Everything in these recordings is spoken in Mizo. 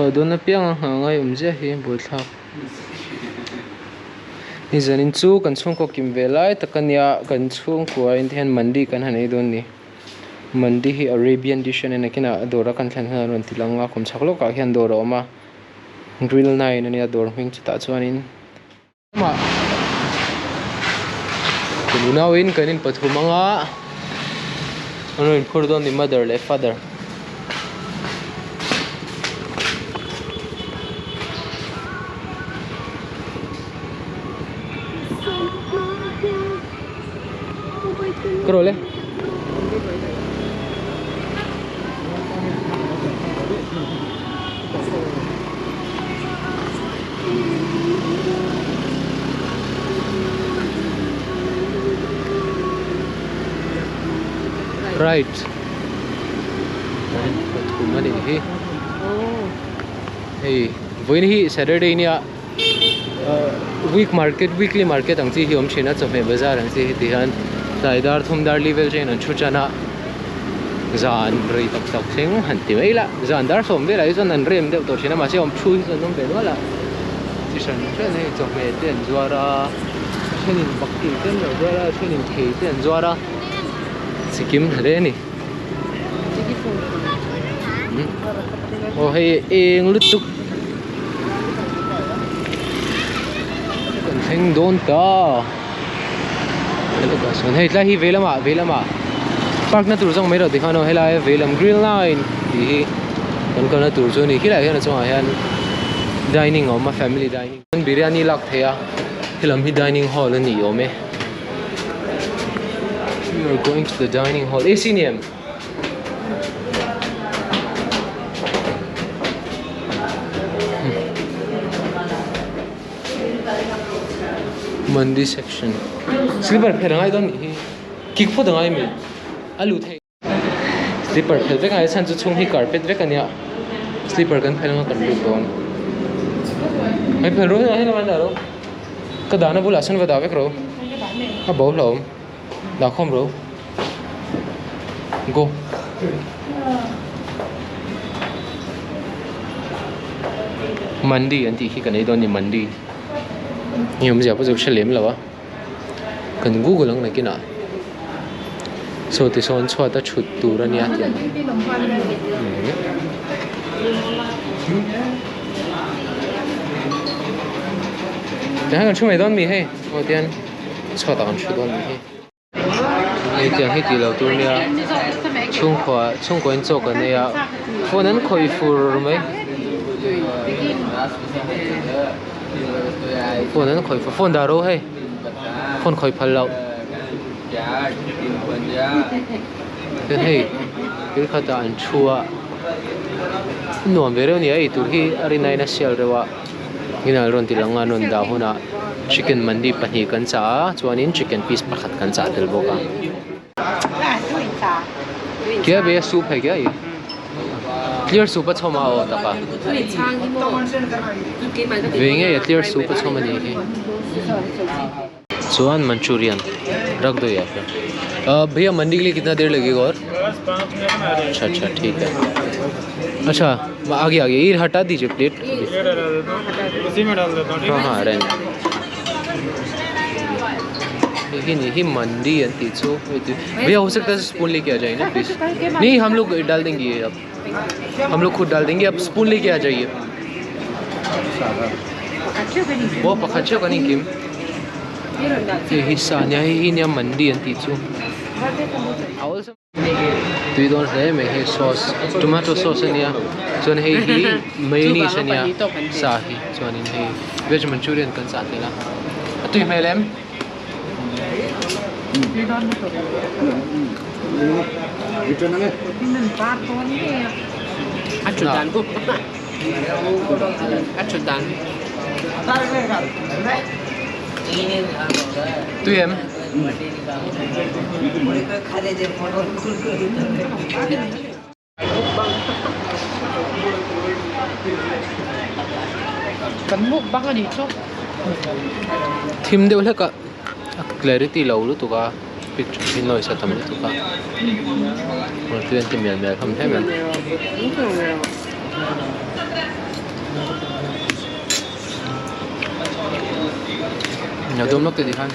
Chhuah dawn apiang a nghah ngai awm ziah hi buaithlak. Ni zanin chu kan chhungkaw kim ve lai tak a nia kan chhungkua in te hian mandi kan han ei dawn ni. Mandi hi Arabian dish a nia nakinah dawr a kan thlen hian an rawn ti lang a kum chhak lawkah hian dawr a awm a grill nine a nia dawr hming chutah chuanin. Amah kan unauin kan in pathum anga an rawn inphur dawn ni mother leh father. Ka rawh le. Right pathum a nih hi hei vawiin hi saturday nia week market weekly market ang chi hi awm thin a chawhmeh bazar ang chi hi ti hian tlai dar thum dar li vel atangin an thu tan a. Zan rei tak tak thleng han ti mai ila zan dar sawm velah hi chuan an rem deuh tawh thin a mahse awm thu hi chuan an awm ve nual a chi hran hran hei chawhmeh te an zuar a a thenin bakilh te an lo zuar a a thenin thei te an zuar a chikim hle a ni aw hei eng lutuk kan thleng dawn ta. Hei tlai hi vei lamah vei lamah park na tur zawng mai lo tikhan aw helai vei lam green line tih hi kan kalna tur chu a ni khilaiah hian a chungah hian dining a awm a family dining biryani lak theih a helam hi dining hall a ni awm e we are going to the dining hall A C ni em? Mandi section slipper phelh angai dawn nih hi kick phawt angai mi a luh theih slipper phelh vek angai chhan chu chhung hi carpet vek ania slipper kan phelh anga kan lut dawn hei phelh rawh hei lamah an dah rawh ka dahna bulah sawn va dah vek rawh a bo hlauhawm dah khawm rawh go. Mandi an tih khi kan ei dawn a ni mandi hei awmzia pawh chu ka hre lem lo a kan google ang nakinah saw ti sawn chhuat a thut tur a nia tih tihian kan thu mai dawn mi hei aw tihian chhuatah kan thu dawn a nih hi. Hei tiang hi tih loh tur nia chhungkua chhungkua in chaw kan ei a phone an khawih fur mai phone an khawih fur phone dah ro hei phone khawih phal loh chuan hei thil khatah an thu a nuam ve reuh a ni a ei tur hi a rin aiin a sial reuh a. Inah rawn ti lang a an rawn dah hunah chicken mandi pahnih kan chah a chuanin chicken piece pakhat kan chah tel bawk a. Kia bia soup hei kia i clear soup a chhawm a aw tak a ve ngei a clear soup a chhawm a nih hi. Chuan manchurian rakh do ya phir bhaiya mandi ke liye kitna der lagega aur अच्छा अच्छा ठीक है अच्छा आगे आगे ये हटा दीजिए प्लेट उसी में डाल देता हूँ हाँ हाँ रहने लेकिन यही मंदी है तीसो भैया हो सकता है स्पून लेके आ जाइए ना प्लीज नहीं हम लोग डाल देंगे ये अब हम लोग खुद डाल देंगे अब स्पून लेके आ जाइए Aw pakhat theuh kan inkim hei hi sa ania hei hi nia mandi an tih chu tui dawn hle mai hei sauce tomato sauce ania chuan hei hi mayonnaise ania sa hi chuanin hei veg manchurian kan chah tel a a tui hmel em. Tui em? Kan mukbang a nih chu. Thim deuh hlek a a clarity lo lutuk a picture hi noise a tam lutuk a rawn tui an ti mial mial hlawm hle mai. Dawm lawk te ti khan.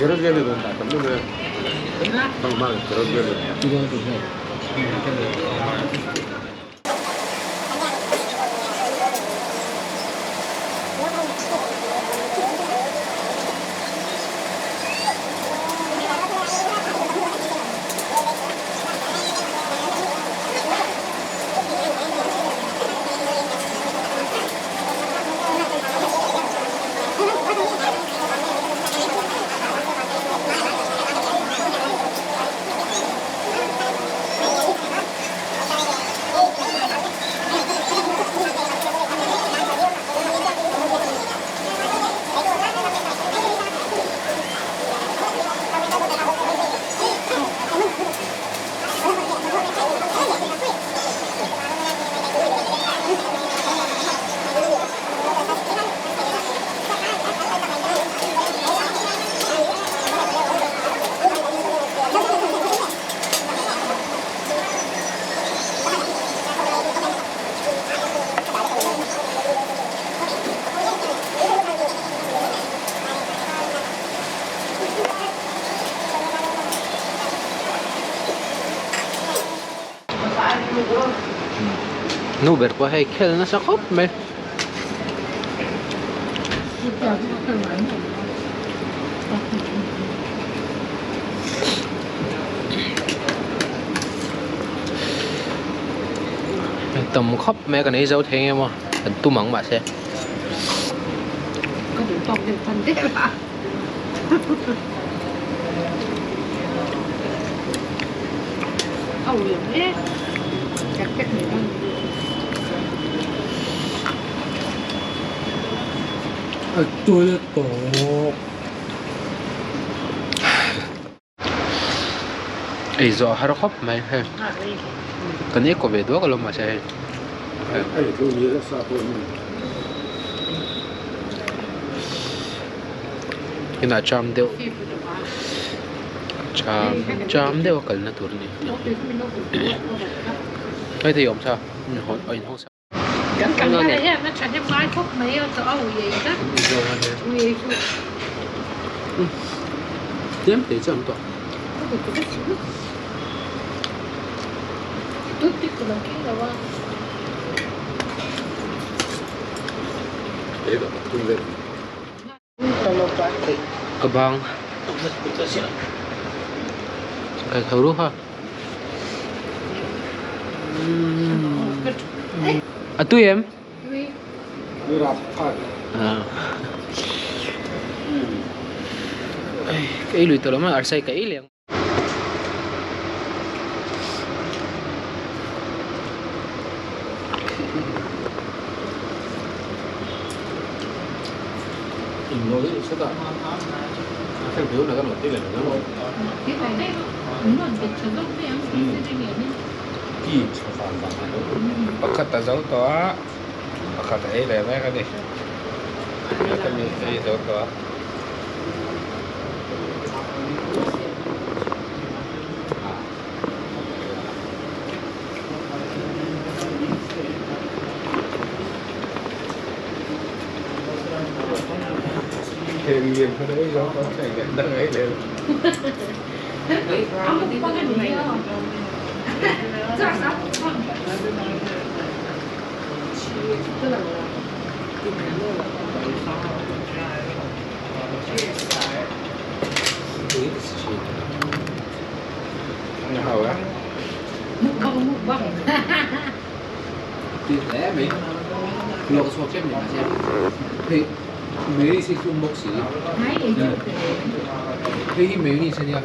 Nu ber pawh hei khel nasa khawp mai. Tam khawp mai a kan ei zo thei ang em aw kan tum ang mahse. Ka duh tawk deuh tan der a. Ei zawh a har khawp mai hei kan ei kaw ve duak alawm mahse hei. Inah cham deuh cham cham deuh a kalna tur a ni hei te i awm sa a inhawng sa. Tlem te chu an tawh. Ka bang ka tho ruh a a tui em ka ei lui tawh lo mai arsa hi ka ei leh ang. Pakhat a zo tawh a, pakhat a ei leh mek a ni. Ei zo tawh a. Tui hle mai luak a chhuak ṭep ni mahse hei mayonnaise hi hlum bawk si hei hi mayonnaise ania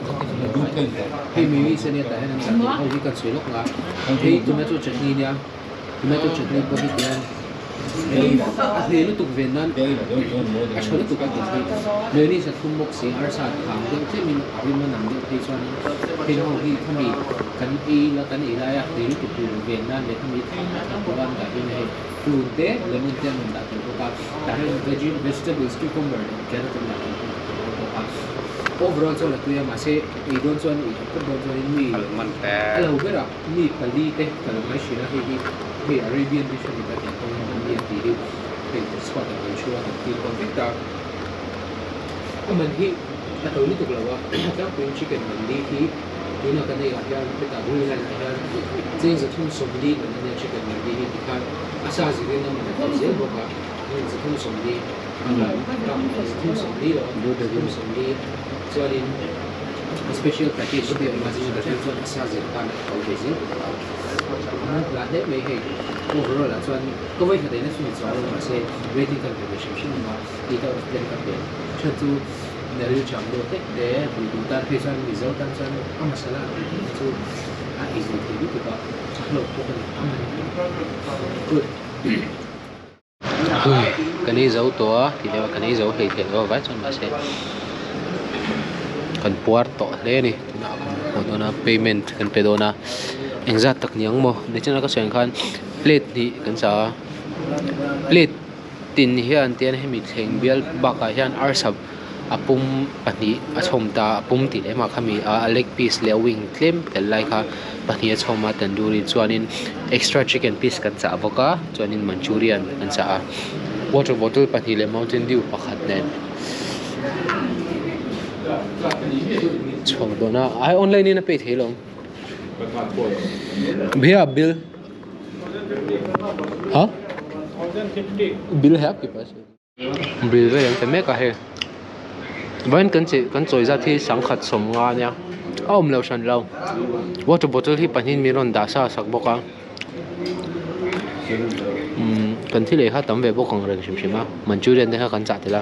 hei mayonnaise ania tah hian an dah tawh ho hi kan sawi lawk ang a hei tomato chutney ania tomato chutney pawh hi tihian hei a hle lutuk ve nan a tha lutuk a tih theih mayonnaise a thlum bawk si arsa a thang deuh tlemin a rim a nam deuh phei chuanin heng ho hi khami kan ei la kan ei laia hle lutuk tur ven nan leh khami thang a thang tura an dah hian hei prune te lemon te an rawn dah tel bawk a tah hian veggie vegetables cucumber leh carrot an dah tel bawk a overall chuan a tui a mahse ei dawn chuan ei tha phawt dawn chuanin mi a lo berah mi pali te ka lo ngai thin a hei hi hei Arabian dish a ni ta tih pawhin an ni a tih hi hei chhuat ah kan thu a kan kil kual vek ta. A man hi a to lutuk lo a, a tlangpuiin chicken mandi hi tuna kan ei ah hian hetah green line ah hian cheng 340 man a nia chicken mandi hi tikhan a sa zirin a man a to zel bawk a, 340 340 lo a 340 chuanin a special package te awm a zing a then chuan a sa zir khan a to ve zel bawk a, a man hla hle mai hei overall ah chuan ka vawikhat eina chu ni chuang lo mahse rating kan pe ve hrim hrim ang a. 8 out of 10 ka pe. Chhan chu Neril cham deuh hlek te duh duh tan phei chuan Mizo tan chuan a masala tih tih te chu a ei zui thei lutuk a, a hlawk bawk a ni. Good. Hui, kan ei zo tawh a, tih leh kan ei zo hlei thei lo a vai chuan mahse kan puar tawh hle a ni. Tunah kan haw dawn a, payment kan pe dawn a, engzat tak ni ang maw? Nichina ka sawi ang khan plate hnih kan chah a, plate. Tin hian tian hemi thleng bial bakah hian arsa a pum pahnih a chhawm ta a pum tih leh mah khami a leg piece leh a wing tlem tel lai kha pahnih a chhawm a tandoori chuanin extra chicken piece kan chah bawk a chuanin manchurian kan chah a water bottle pahnih leh mountain dew pakhat nen chhawm dawn a ai online in a pay thei lo bhaiya bill. Ha bill hai aapke paas bill vel an pe mek a hei vawiin kan chei kan chawi zat hi sangkhat sawmnga ania a awm lo hran lo water bottle hi pahnih min rawn dah sa sak bawk a umm kan thil ei kha tam ve bawk ang reng hrim hrim a manchurian te kha kan chah tel a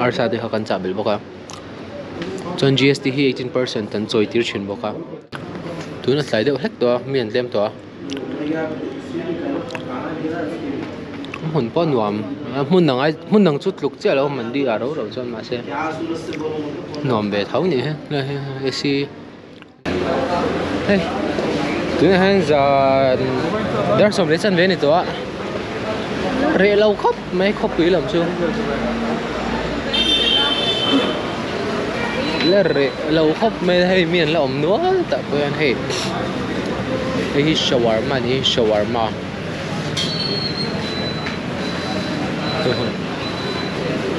arsa te kha kan chah belh bawk a. Chuan GST hi 18% an chawi tir thin bawk a tuna tlai deuh hlek tawh a mi an tlem tawh a hmun pawh a nuam hmun dang ai hmun dang chu tluk chiah lo mandi ah rau rau chuan mahse nuam ve tho a ni he AC hei tunah hian zan dar sawm leh chanve a ni tawh a reh lo khawp mai khawpui lam chu la reh lo khawp mai a hei mi an la awm nual tah pawh hian hei hei hi shawarma a ni shawarma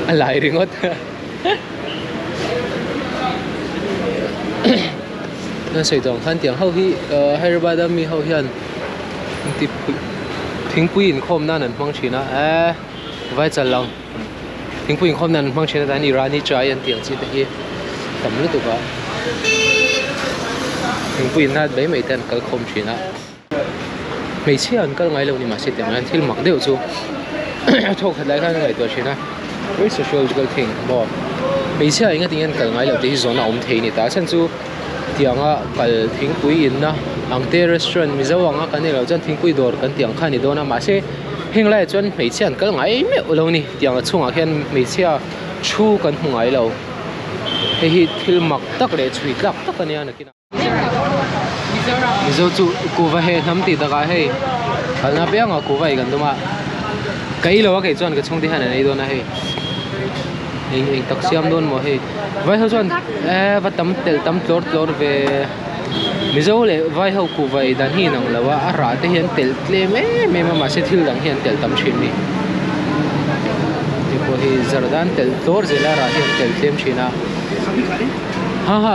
a lai ringawt. Kan sawi tawh ang khan tiang ho hi Hyderabad a mi ho hian inti thingpui inkhawm nan an hmang thin a eee vai chal ang thingpui inkhawm nan an hmang thin a tan Irani chai an tih ang chi te hi tam lutuk a thingpui in nan mai mai te an kal khawm thin a hmeichhia an kal ngai lo ni mahse tiang hian thil mak deuh chu thawk khat lai khan a ngaihtuah thin a very sociological thing maw hmeichhia eng atin an kal ngai loh te hi zawn a awm thei a ni ta a chhan chu tianga kal thingpui inna ang te restaurant mizo anga kan ni loh chuan thingpui dawr kan tih ang kha a ni dawn a mahse heng laiah chuan hmeichhia an kal ngai meuh lo a ni tiang a chhungah khian hmeichhia thu kan hmu ngai lo hei hi thil mak tak leh chhui tlak tak a nia nakinah. Mizo chu kuhva heh hnam tih takah hei kalna apiangah kuhva ei kan tum a ka ei lo a kei chuan ka chhungte hian an ei dawn a hei eng eng tak siam dawn maw hei vai ho chuan eh va tam tel tam tlawr tlawr ve Mizo leh vai ho kuhva ei dan hi inang lo a a rah te hi an telh tlem em em a mahse thil dang hi an telh tam thin a ni hei pawh hi zarda an telh tlawr zel a rah hi an telh tlem thin a. Ha ha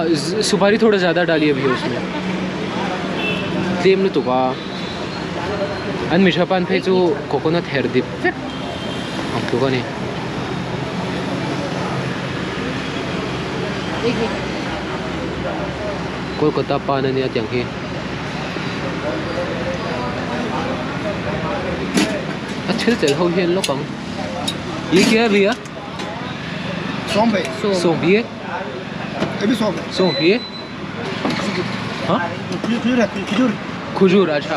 supari thoda zyada daliye bhaiya usme tlem lutuk a an mithra pan phei chu coconut her dip vek ang tluk a ni. Kolkata pan ania tiang hi a thil tel ho hian lawk ang ye kya hai bhaiya Sawm hi sawm hi ha khujur acha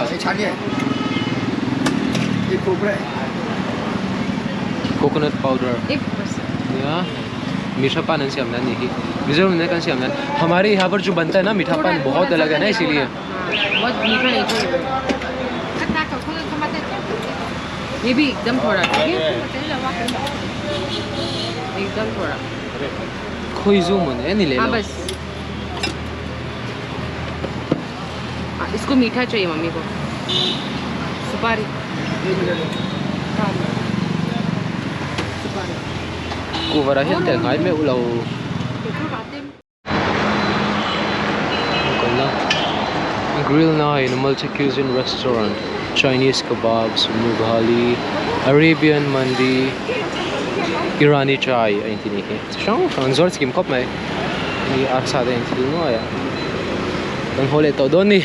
coconut powder ya मीठा पान an siam nan ni hi Mizoram in kan siam nan hamare yahan par jo banta hai na मीठा पान bahut alag hai na isiliye bahut मीठा नहीं चाहिए ये भी एकदम थोड़ा ठीक है एकदम थोड़ा khawi zu maw ni ni leh हाँ lo बस हाँ, इसको मीठा चाहिए मम्मी को सुपारी सुपारी Kuhva rah hian tel ngai meuh lo. Grill 9 a multi cuisine restaurant Chinese kebabs Mughali Arabian Mandi Irani chai a inti nih hi chi hrang hrang an zuar chikim khawp mai hei arsa te a inthil nuai a kan haw leh tawh dawn a ni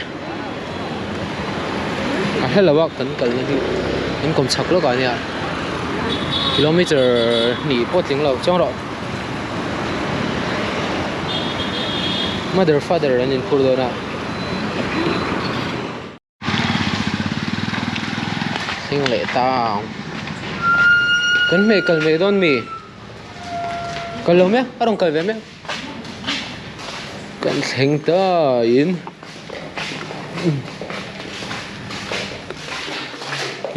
a hla lo a kan kalna hi kan kawm chhak lawk ah nia kilometer hnih pawh tling lo chuang rawh. Mother father an inphur dawn a. Thleng leh ta ang. Kan hmeh kal mai dawn mi? Kal lo mek a rawn kal ve mek. Kan thleng ta in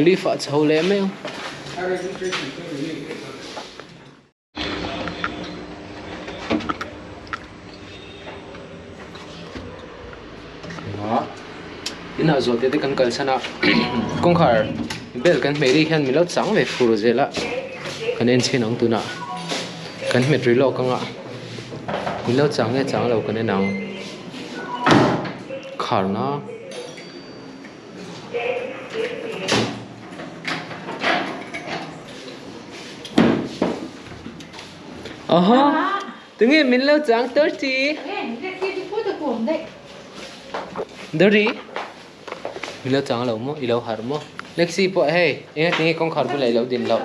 lift ah chho leh mai ang. Inah zawh te te kan kalsan a kawngkhar bel kan hmeh ri hian min lo chang ve fur zel a kan en chhin ang tunah kan hmet ri lawk ang a min lo chang nge chang lo kan en ang khar na. Aha tunge min lo chang Dirty Dirty min lo chang lo maw i lo harh maw Lexi pawh hei enga tinge kawngkhar bulah i lo din loh.